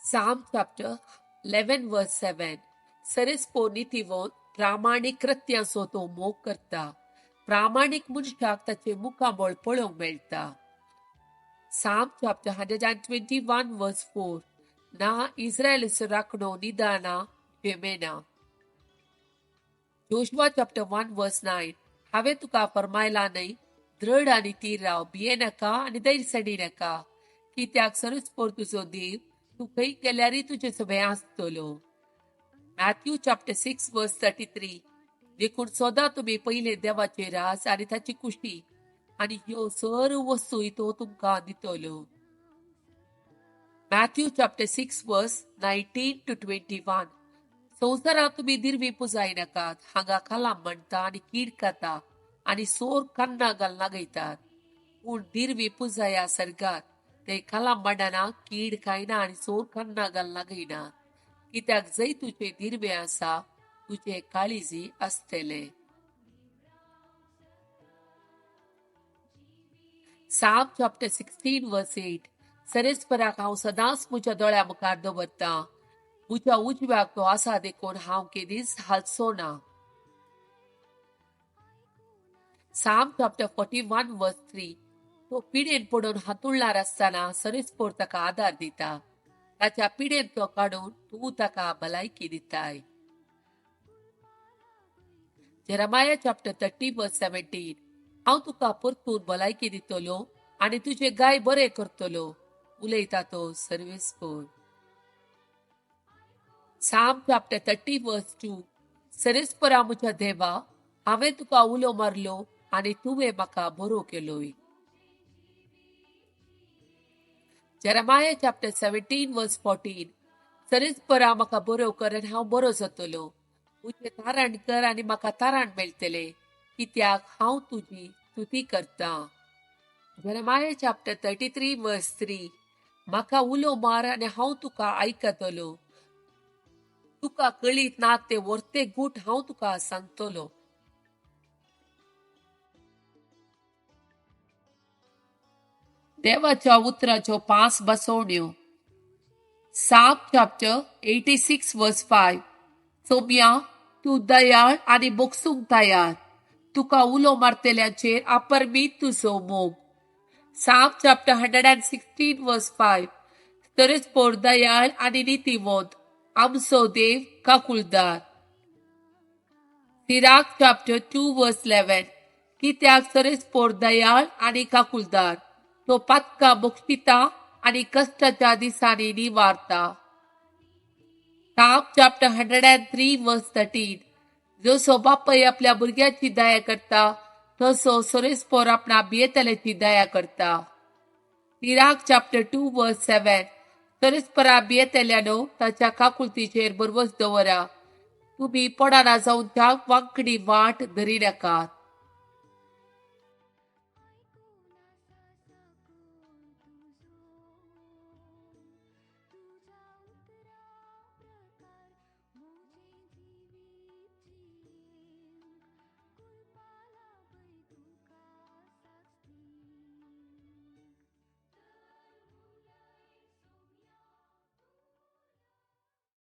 Psalm chapter 11 verse 7. सरेस्पो नितीवंत प्रामाणीक कृत्यांचो तो मोग करता. प्रामाणीक मनशाक ताचें मुखामळ पळोवंक मेळटा. Psalm chapter 121 verse 4. ना इस्रायलाचो राखणो निदाना जेमेना. Joshua chapter 1 verse 9. हांवें तुका फर्मायला न्हय, दृढ आनी थीर राव, भियेनाका आनी धैर्य सडिनाका, कित्याक सरस्पोर तुजो देव तूं खंय गेल्यारय तुजे सभें आसतलो. Matthew chapter 6 verse 33. देखून सदां तुमी पयले देवाचे राज आनी ताची कुशी आनी ह्यो सर्व वस्तूय तो तुमकां दितलो. Matthew chapter 6 verse 19 to 21. संवसारांत तुमी दिरवी पुजाय नाकात, हांगा कलाम म्हणटा आनी कीड खाता आनी सोर कन्ना घालना गयतात. पूण दिरवी पुजाया सर्गात, ते कलाम म्हणना, कीड खायना आनी सोर कन्ना घालना गयना. कित्याक जंय तुजे दिरवे आसा तुजे काळीजी आसतले. Psalm chapter 16 verse 8. सरेस्पराक हांव सदांच म्हज्या दोळ्या मुखार दवरतां, म्हज्या उजव्याक तो आसा देखून हांव केदीच हालचो ना. Psalm chapter 41 verse 3. तो पिडेन पडून हातुळणार आसतना सरेस्पोर ताका आदार दिता, ताच्या पिडेन तो काडून तूं ताका भलायकी दिताय. Jeremiah chapter 30 verse 17. हांव तुका परतून भलायकी दितलो आनी तुजे गाय बरे करतलो, उलयता तो सर्वेस्पोर. Psalm chapter 30 verse 2. सरेस्परा म्हज्या देवा, हांवें तुका उलो मारलो आनी तुवें म्हाका बरो केलोय. Jeremiah chapter 17 verse 14. सरेस्परा म्हाका बरो कर आनी हांव बरो जातलो, तुजें तारण कर आनी म्हाका तारण मेळटलें, कित्याक हांव तुजी स्तुती करतां. Jeremiah chapter 33 verse 3. म्हाका उलो मार आनी हांव तुका आयकतलो, तुका कळीत ना ते वर्ते गूट हांव तुका सांगतलो. देवाच्या उतराच्यो 5 बसवण्यो. Psalm chapter 86 verse 5. सोम्या, तूं दयाळ आनी बोगसूंक तयार, तुका उलो मारतल्यांचेर अपरमीत तुजो मोग. Psalm chapter 116 verse 5. तरच दयाळ आनी नितीवंत, आमचो देव काकुळदार. Sirach chapter 2 verse 11. कित्याक सरस्पोर दयाळ आनी काकुळदार, तो पातका बोगशिता आनी कश्टाच्या दिसांनी निवारता. Psalm chapter 103 verse 13. जसो बापय आपल्या भुरग्याची दया करता तसो सरस्पोर आपणा भियेतल्याची दया करता. Sirach chapter 2 verse 7. सरस्परा भियेतल्यानो ताच्या काकुळतीचेर भरवस दवरा, तुमी पडना जावन त्या वांकडी वाट धरी नाकात.